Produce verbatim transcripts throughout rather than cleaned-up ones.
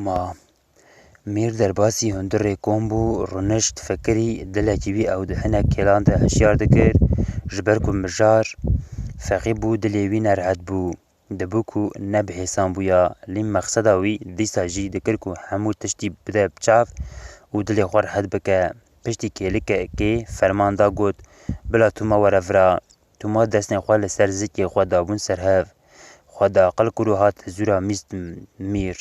Ma Mîr derbasî hundirê kom bû, rûnişt, fikirî, dilekî wî ew di hinek kêlan de hişyar dikir, ji ber ku mijar feqî bû, dilê wî nerehet bû. Dibû ku ne bi hêsan bûya, lê mexseda wî dîsa jî dikir ku hemû tiştî bide bi çav û dilê xwe rehet bike. Piştî kêlikekê ferman da got, Bila Tûma were vira. Tûma destên xwe li ser zikê xwe dabûn ser hev. Xwe diaqil kir û hat hizûra mîst Mîr.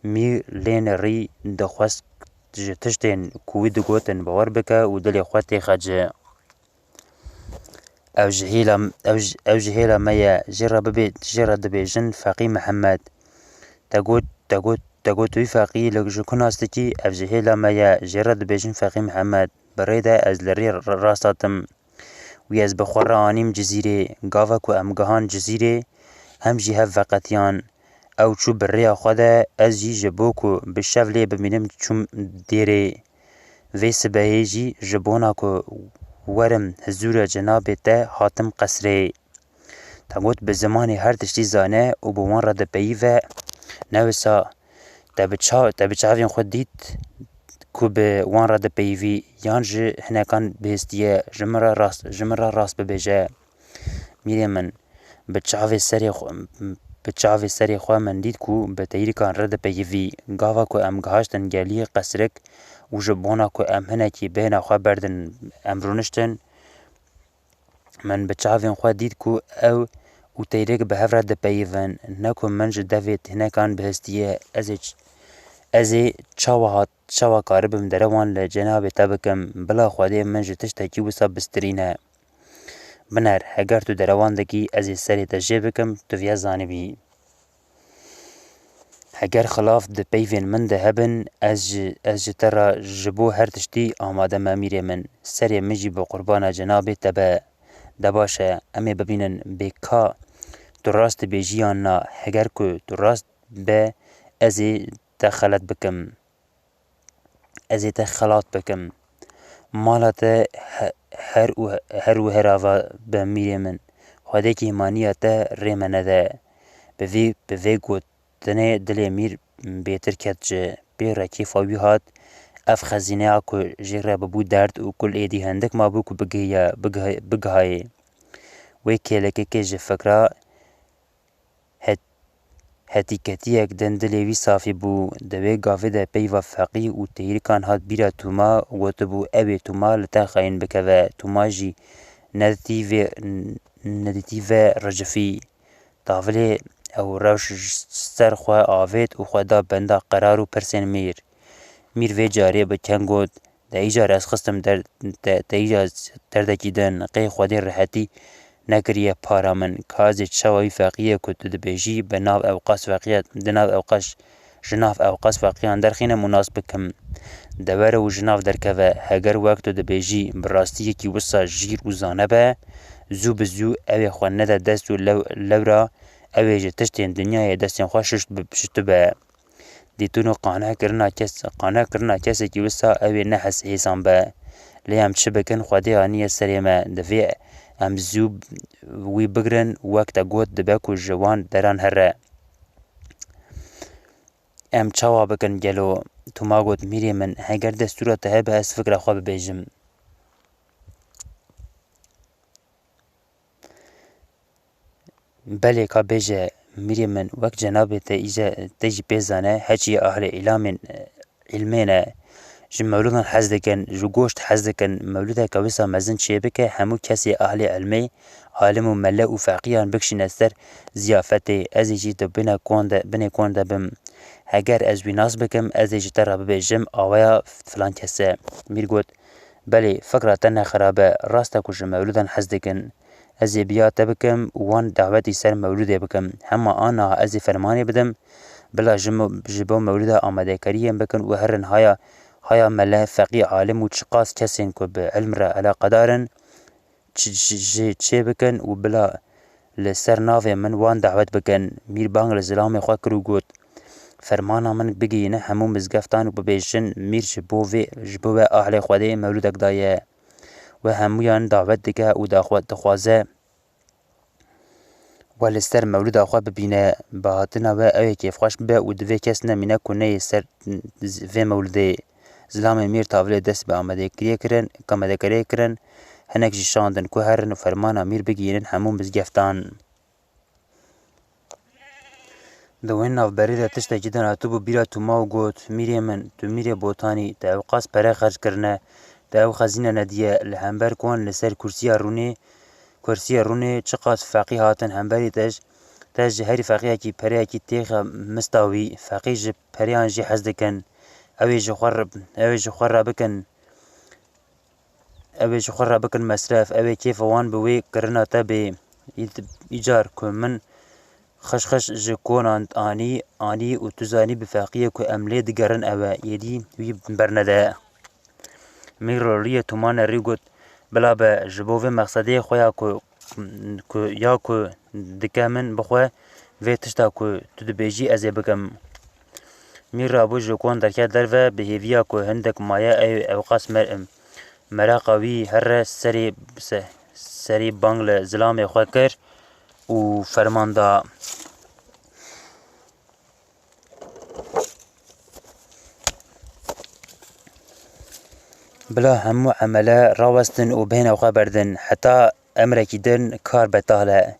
Mîr lê nerî dixwest ji tiştên ku wî digotin bawer bike û dilê xwe têxe ci. Ew ji hêla, ew ji, ew ji hêla me ye, jê re bibê, jê re dibêjin Feqî Mihemed. Te got, te got, te got wî Feqî li ji ku nas dikî? Ev ji hêla me ye, jê re dibêjin Feqî Mihemed. Bi rê de ez li rê r-, rast hatim. Wî ez bi xwe re anîm Cizîrê. Gava ku em gihan Cizîrê, em jî hev veqetiyan. Ew çû bi rêya xwe de, ez jî ji bo ku bi şev lê bimînim çûm dêrê. Vê sibehê jî ji bona ku werim hizûra cenabê te hatim qesrê. Te got bi zimanê her tiştî zane û bi wan re dipeyive. Ne wisa te bi ça-, te bi çavên xwe dît ku bi wan re dipeyivî yan ji hinekan bihêstiye, ji min re rast, ji min re rast bibêje. Mîrê min, bi çavê serê xwe, bi çavê serê xwe min dît ku bi teyrikan re dipeyivî. Gava ku em gihaştin geliyê qesrik û ji bona ku em hinekî bêhna xwe berdin, em rûniştin, min bi çavên xwe dît ku ew û teyrik bi hev re dipeyivin. Ne ku min ji devê hinekan bihêstiye, ez ê ç-, ez ê çawa hat, çawa karibim derewan li cenabê te bikim? Bila Xwedê min ji tiştekî wisa bistirîne. Biner, heger tu derewan dikî, ez ê serê te jê bikim, tu viya zanibî. Heger xilaf di peyvên min de hebin, ez ji, ez ji te re ji bo her tiştî amade me, mîrê min. Serê min jî bi qurbana cenabê te be. De baş e, em ê bibînin bê ka tu rast dibêjî yan na. Heger ku tu rast be, ez ê te xelet bikim. Ez ê te xelat bikim. Mala te he-, her û, her û herava be, mîrê min. Xwedê kêhmaniya te rê me nede. Bi vê, bi vê gotinê dilê mîr bêtir ket ci. Pê re kêfa wî hat. Ev xezîneya ku jê re bibû derd û kul êdî hindik mabû ku bigihiya, bigiha-, bigihayê. Wê kêlekekê ji fikra het-, hetîketiyek din dilê wî safî bû. Di wê gavê de peyva feqî û teyrikan hat bîra Tûma, gotibû, Ew ê Tûma li te xayîn bikeve. Tûma jî neditî vê, neditî ve ricifî. Tavilê ew rewş ji ser xwe avêt û xwe da benda qerar û pirsên mîr. Mîr vê carê bi keng got, Te îcar ez xistim der-, te, te îcar derdekî din, qey Xwedê rehetî nekiriye para min. Ka ez ê çawa wî feqiyê ku tu dibêjî, bi nav ewqas feqiya, di nav ewqas, ji nav ewqas feqiyan derxînim û nas bikim. De were û ji nav derkeve, heger wek tu dibêjî, bi rastiyekî wisa jîr û zane be, zû bi zû ew ê xwe nede dest û lew-, lewra ew ê ji tiştên dinyayê destên xwe şişt bi-, şiştibe. Dîtin û qane kirina kes, qane kirina kesekî wisa ew ê ne hes hêsan be. Lê em çi bikin, Xwedê aniye serê me. Divê em zû wî bigrin, wek te got, dibe ku ji wan deran here. Em çawa bikin gelo? Tûma got, Mîrê min, heger destûra te hebe, ez fikra xwe bibêjim. Belê ka bêje, mîrê min, wek cenabê te îje, te jî pê zane, heçiyê ahlê îlamên, îlmê ne. Ji mewlûdan hez dikin, ji goşt hez dikin. Mewlûdeke wisa mezin çêbike, hemû kesê ahlê îlmê, alim û mele û feqiyan bikişîne ser ziyafetê. Ez ê jî di bine kon de, binê kon de bim. Heger ez wî nas bikim, ez ê ji te re bibêjim, awaya filan kes e. Mîr got, Belê, fikra te ne xirab e. Rast e ku ji mewlûdan hez dikin. Ez ê bi ya te bikim û wan dawetî ser mewlûdê bikim. Hema aniha ez ê fermanê bidim, bila ji mo-, ji bo mewlûda amadekariyên bikin û herin haya, haya mele, feqî, alim û çiqas kesên ku bi ilm re eleqedar in, çi-, ji, jê çê bikin û bila li ser navê min wan dawet bikin. Mîr bang li zilamê xwe kir û got, Fermana min bigihîne hemû mizgeftan û bibêjin, Mîr ji bo vê, ji bo we ahlê Xwedê mewlûdek daye. We hemûyan dawet dike û daxwe-, dixwaze, we li ser mewlida xwe bibîne. Bi hatina we ew ê kêfxweş bibe û divê kes nemîne ku neyê ser vê mewlidê. Zilamê Mîr Tavilê dest bi amadekiriyê kirin, amadekariyê kirin, hinek jî şandin ku herin û fermana Mîr bigihînin hemû mizgeftan. Di wê navberê de tiştekî din hatibû bîra Tûma û got, Mîrê min, tu Mîrê Botanî, te ewqas pere xerc kirine, te ew xezîne nediye, li hember kon li ser kursiya rûnê, kursiya rûnê çiqas feqî hatin hemberî te ji, te ji herî feqiyekî pereyekî têxe mista wî, feqî ji pereyan jî hez dikin. Ew ê ji xwe re, ew ê ji xwe re bikin. Ew ê ji xwe re bikin mesref, ew ê kêfa wan bi wê kirina te bê. Îd-, îcar ku min xişxış ji konan anî, anî û tu zanî bi feqiyê ku em lê digerin ew e, êdî wî bernede. Mîr Roriyê Tûma nerî got, Bila be, ji bo vê mexsedê xwe ya ku, ku, ya ku dike min bixwe, vê tişta ku tu dibêjî ez ê bikim. Mîr rabû ji kon derket derve bi hêviya ku hindek maye ew ewqas mer-, meraqa wî here serê, se-, serê bang li zilamê xwe kir û ferman da. Bila hemû emele rawestin û bêhna xwe berdin, heta emrekî din kar betal e.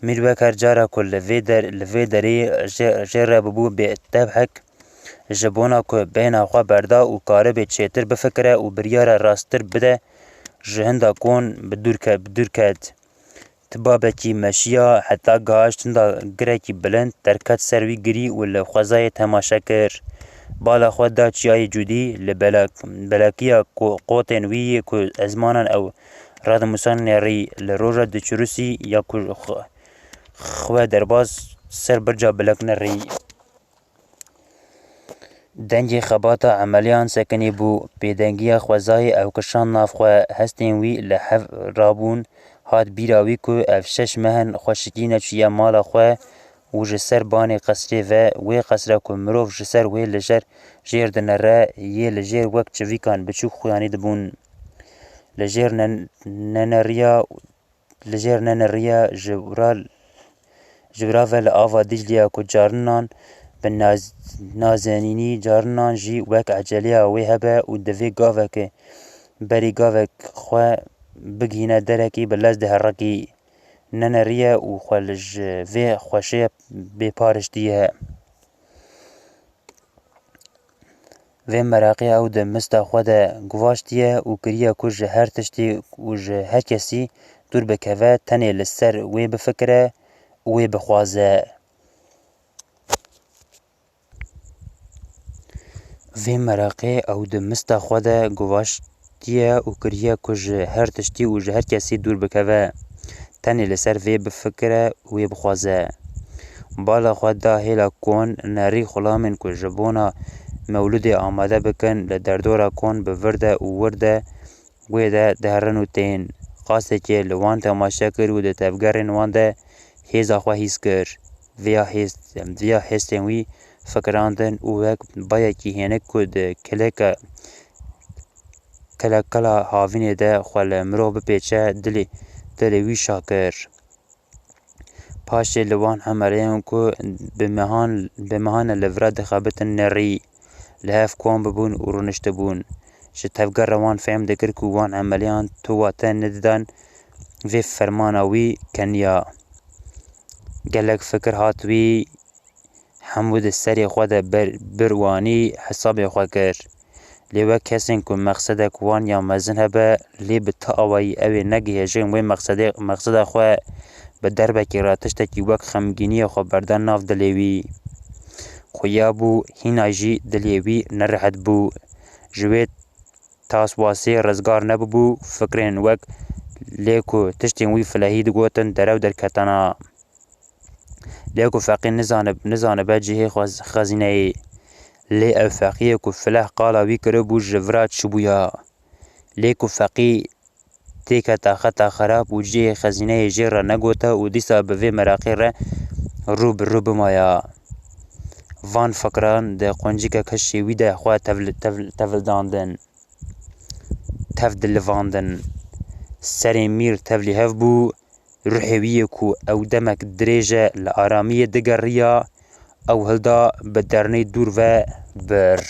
Mîr wek her cara ku li vê der-, li vê derê jê, jê re bibû bê tebhek, ji bona ku bêhna xwe berda û karibê çêtir bifikire û biryara rasttir bide, ji hinda kon bi dûr ke-, bi dûr ket. Tibabekî meşiya heta gihişt hinda girekî bilind derket ser wî girî û li xwezayê temaşe kir. Bala xwe da çiyayê cûdî li belek-, belakiya ku-, qotên wî yê ku ezmanan ew radimusan nerî li roja diçirusî ya ku xwe, xwe derbas ser birca bilek nerî. Dengê xebata emeliyan sekinî bû, bêdengiya xwezayê ew kişand nav xwe, hestên wî li hev rabûn, hat bîra wî ku ev şeş meh in xweşikî neçûye mala xwe û ji ser banê qesrê ve, wê qesra ku mirov ji ser wê li jer jêr dinere, yê li jêr wek çivîkan biçûk xuyanî dibûn. Li jêr nen-, neneriya Li jêr neneriya ji wira, ji wira ve li ava Dîcliya ku carinan bi naz-, nazenînî, carinan jî wek eceliya wê hebe û divê gaveke berî gavek xwe bigihîne derekî bi lez diherekî. Neneriye û xwe li ji vê xweşê bêpariştiye. Vê meraqê ew di mista xwe de guvaştiye û kiriye ku ji her tiştî û ji her kesî dûr bikeve, tenê li ser wê bifikire û wê bixwaze. Vê meraqê ew di mista xwe de guvaştiye û kiriye ku ji her tiştî û ji her kesî dûr bikeve, tenê li ser vê bifikire û wê bixwaze. Bala xwe da hêla kon, nerî xulamên ku ji bona mewlûdê amade bikin, li derdora kon bi vir de û wir de wê de diherin û tên. Qasekê li wan temaşe kir û di tevgerên wan de hêza xwe hîs kir. Viya hêst-, viya hêstên wî fikirandin û wek bayekî hênik ku di kileka, kelekela havînê de xwe li mirov bipêçe, dilê, dilê wî şa kir. Paşê li wan emeleyan ku bi mehan, bi mehan e li vira dixebitin nerî, li hev kom bibûn û rûniştibûn. Ji tevgera wan fehm dikir ku wan emeleyan tu wate nedidan vê fermana wî keniya. Gelek fikir hat wî, hemû di serê xwe de ber-, bir wanî hesabê xwe kir. Lê wek kesên ku mexsedek wan ya mezin hebe, lê bi ti awayî ew ê negihêjin wê mexsedê, mexseda xwe, bi derbekî re tiştekî wek xemgîniyê xwe berdan nav dilê wî. Xuya bû, hîna jî dilê wî nerehet bû. Ji wê taswasê rizgar nebûbû, fikrên wek lê ku tiştên wî filehî digotin derew derketana. Lê ku feqî nizanib-, nizanibe cihê xwe z-, xezîneyê. Lê ew feqiyê ku fileh qala wî kiribû ji vira çibûya. Lê ku feqî têketa xeta xerab û cihê xezîneyê jê re negote û dîsa bi vê meraqê re rû bi rû bimaya. Van fikran di quncikek hişê wî de xwe tevli-, tevl-, tevildandin. Tev dilivandin. Serê mîr tevlî hev bû, Ruhê wî yê ku ew demek dirêj e li aramiyê digeriya, ew hilda bi dernê dûr ve bir.